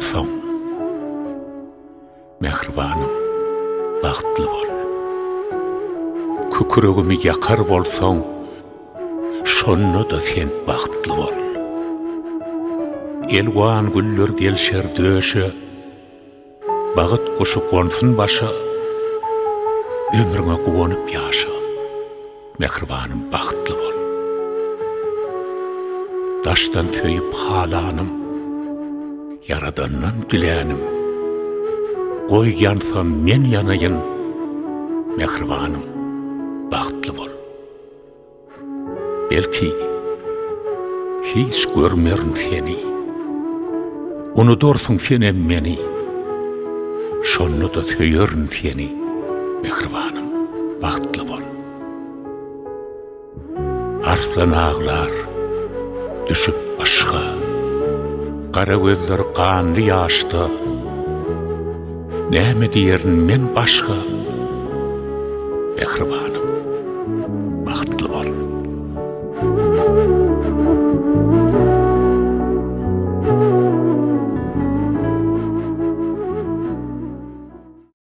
bolsaň, Mähribanym, bagtly bol. Kükregimi ýakar bolsaň, Şonda-da sen bagtly bol. Elwan güller gelşer döşe, Bagyt guşy gonsun başa, Ömrüňe guwanyp ýaşa, Mähribanym bagtly bol. Daşdan söýüp halanym, Ýaradandan dilänim, Goý ýansam men ýanaýyn, Mähribanym bagtly bol. Belki, hiç görmerin seni. Unudarsyň senem meni. Şonda-da söýerin seni, mähribanym, bagtly bol. Arslan aglar, düşüp yşga. Gara gözler ganly ýaşda. Näme diýerin men başga, mähribanym.